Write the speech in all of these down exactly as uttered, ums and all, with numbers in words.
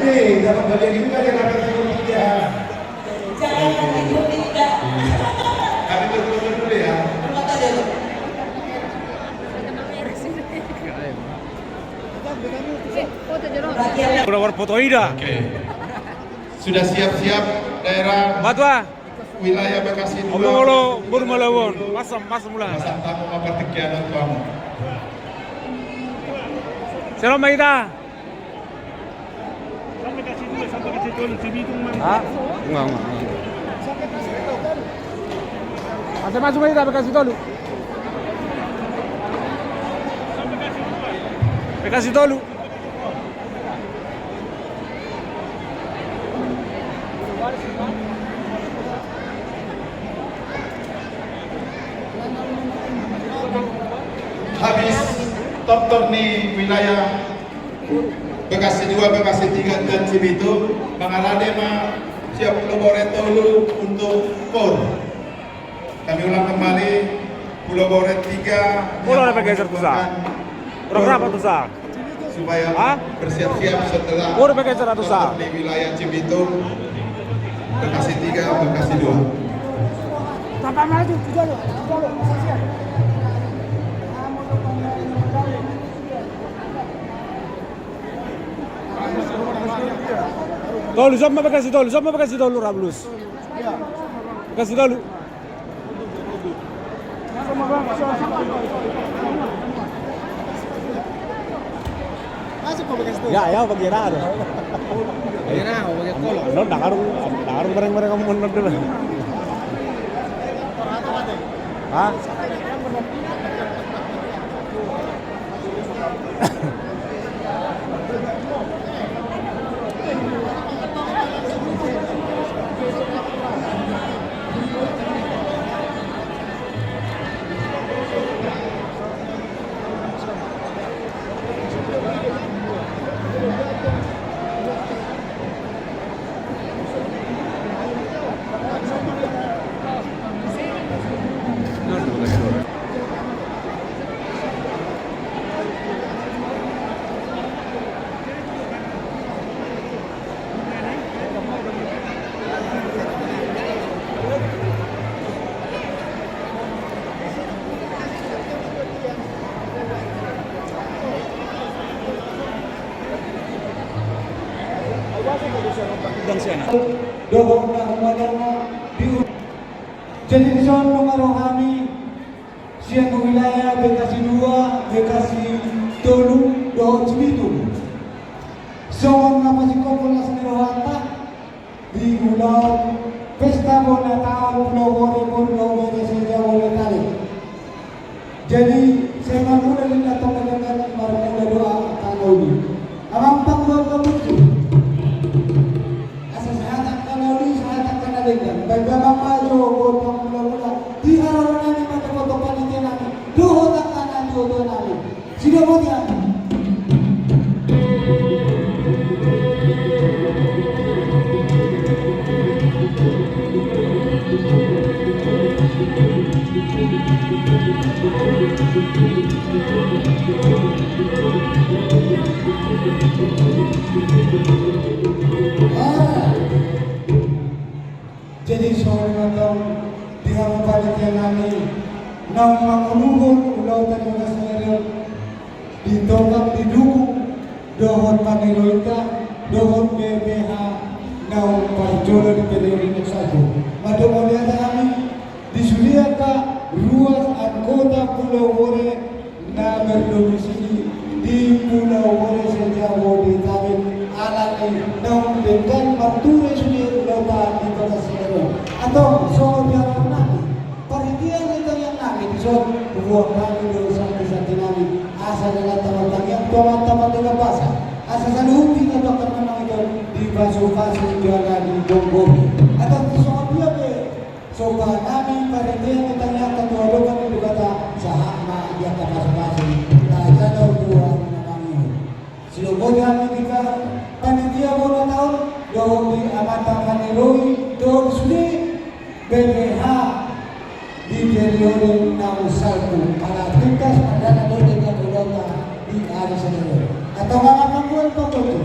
Eh, dapat bagian juga dia, dapat bagian juga. Jangan, nanti dulu kita. Kami tutup dulu ya. Udah berfoto ida. Oke. Sudah siap-siap daerah. Batua. Wilayah Bekasi dua. Oke, olo, baru melawan. Masam, masam mula. Masam tamu apa tekian tuamu. Selamat ita. Hah? Enggak, enggak, enggak. Masuk, masuk ita Bekasi tolu. Bekasi tolu. Habis toktok ni wilayah Bekasi dua, Bekasi tiga dan Cibitung, mangarade ma siap Pulau Bore tolu untuk kor. Kami ulang kembali, Pulau Bore tiga. Pulau Bore bergeser tuh, Sa. Kurang berapa tuh, Sa? Supaya bersiap-siap setelah Bore bergeser tuh, Sa. Di wilayah Cibitung, Bekasi tiga, Bekasi dua. Tambah maju, tiga lo, tiga lo, siap. Tolu, siap ma Bekasi tolu, siap ma Bekasi tolu, Rablus. Bekasi tolu. Ya, ya, bagi era tu. Bagi era, bagi kolong. Lo dakar, dakar mereng-mereng kamu menurut dulu. Hah? Dohot na humaliang na di. Jadi dison nunga ro hami sian wilayah Bekasi dua, Bekasi tolu dohot Cibitung. Songon na pasingkop las ni rohanta di ulaon pesta bona taon Pulau Bore, Pulau Bore Setia Bore Tale. Jadi, sai marmula ninna tong na denggan, marmula do angka na uli. Amang panggual na burju. Asa sahat angka na uli, sahat angka na denggan. Baen damang ma jo, boto mula-mula. Di haroro nami ma jo, boto panitia nami. Dohot angka na tuatua nami. Sudah mau dia? Jadi songon i ma tong di hamu panitia nami naung manguluhon ulaonta di bagas ni ari on, ditongkap didukung dohot pangirointa dohot B P H naung parjolo di periode na salpu. Mandok mauliate hami di sude angka ruas anggota Pulau Bore na berdomisili di Pulau Bore Setia Bore Tale, alani naung denggan marture sude ulaonta di bagas ni ari on. Antong songon biarannami, panitia ni tangiang nami dison, huboan hami do santi-santi nami, asa jala taman tangiang tu Amanta Pardenggan Basa, asa saluhutna na tongka manang ito dipasu-pasu jala digomgomi. Antong songon dia pe somba nami panitia ni tangiang tu Tuhan Debata, sahat ma di angka pasu-pasu, tajanou tu angka na mangihut. Sidok boti hami di panitia bona taon, dohot di amanta paniroi, dohot sude B P H di periode naung salpu, ala tungkas pardana do denggan ulaonta di ari sadari on. Antong amang panggual panggotu.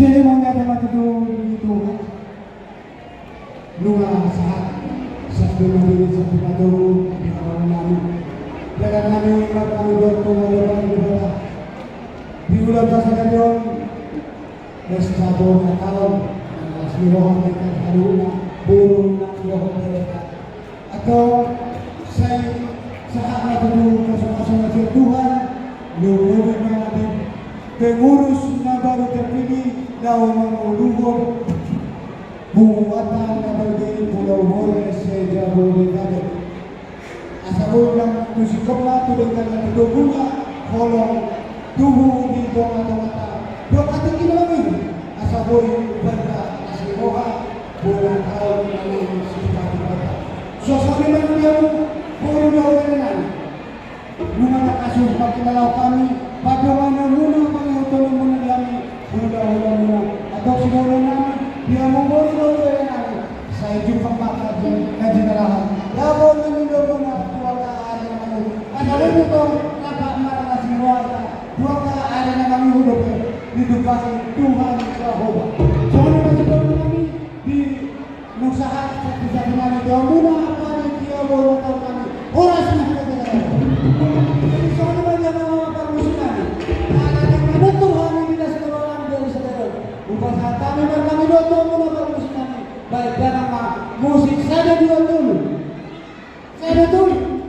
Jadi mauliate ma tutu di Tuhan. Nunga sahat, sahat tu na diri, sahat tu na toru, di hamu nami. Jagat nami, martangiang dohot tu Amanta Debata. Di ulaon sadari on, pesta bona taon, las ni roha, boru nang dohot bereta. Antong sai sahat ma tutu pasu-pasu na sian Tuhan, lumobi ma di pengurus na baru terpilih, laho mangolu Buatan na balga i Pulau Bore se-Jabodetabek. Asa boi nang tu singkop ma tu denggan na tu togu na holong tubu di tonga-tonganta. Dohot tingki na mangihut asa boi umbalga las ni roha bona taon na naeng sipatupaon. Suang songon i ma di hamu boru dohot bere nami. Nunga tangkas hupangkilalaon hami, pardonganmuna, pangihuthononmuna di hami, hula-hulamuna, antong sidohonon nami di hamu boru dohot bere nami, sai jumpang ma di na jinalahan. Laho mangido muna tu angka ari na mangihut. Asa boi muse tong rap marlas ni rohanta tu angka ari na mangihut dope ditumpahi Tuhan Jahowa. Songon i ma sidohonon nami di nusa Baik, dang ma musik sada dua tolu. Sada tolu.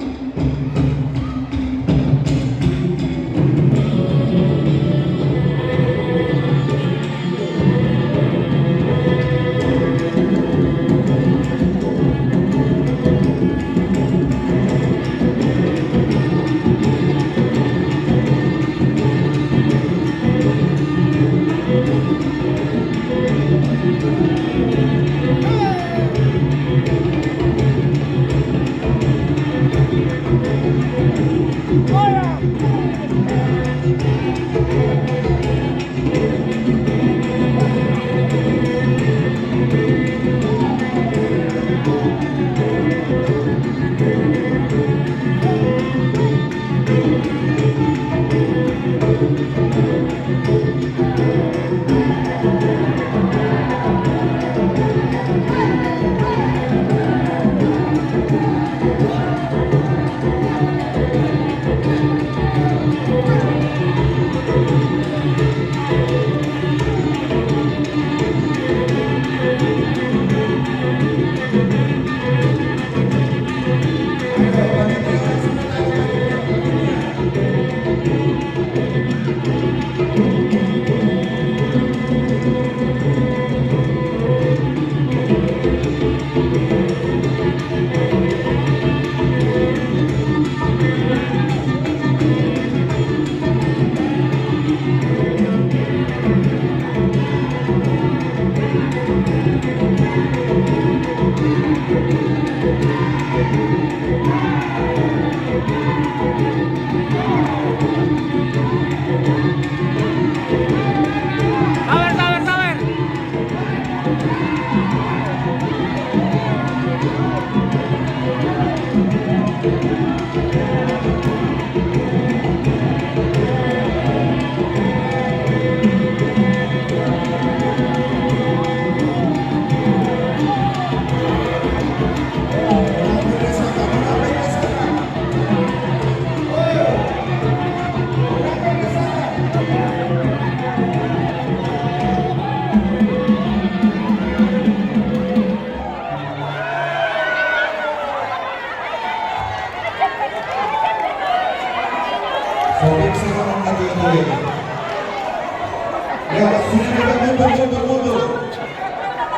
Sabar, sabar, sabar.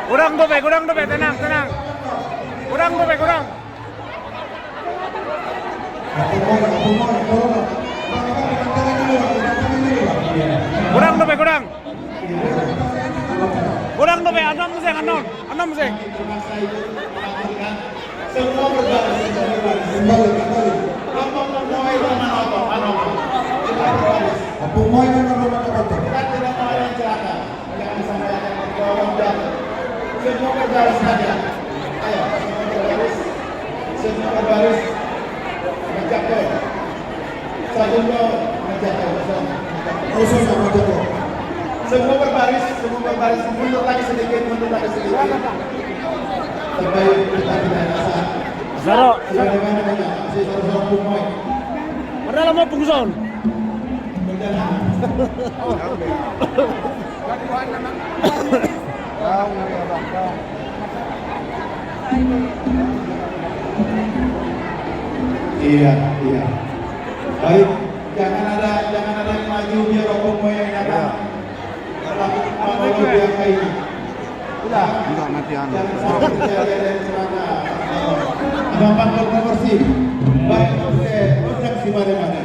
Godang dope, godang dope, tenang, tenang. Godang dope, godang. Godang dope, godang. Godang dope, annon muse, annon. Annon muse. Semua berbaris, semua berbaris. Kembali, kembali. Apa mau itu mana apa? Mana apa? Semua berbaris. Apa mau itu mana apa? Kan tidak mau ada yang celaka. Jangan sampai ada yang terbawa jatuh. Semua berbaris saja. Ayo, semua berbaris. Semua berbaris. Menjatuh. Satu dua, menjatuh. Khusus sama jatuh. Semua berbaris, semua berbaris. Mundur lagi sedikit, mundur lagi sedikit. Terbaik kita tidak rasa. Saro. Sudah di mana banyak? Masih satu-satu pun baik. Padahal mau pungson. Iya, iya. Baik, jangan ada, jangan ada yang maju biar Ompung Moe yang datang. Iya. Kalau mau dia kayak ini. Udah, enggak nanti anu. Jangan sampai terjadi ada yang celaka. Ada empat puluh kursi. Baik, oke, undang si Mare Mare.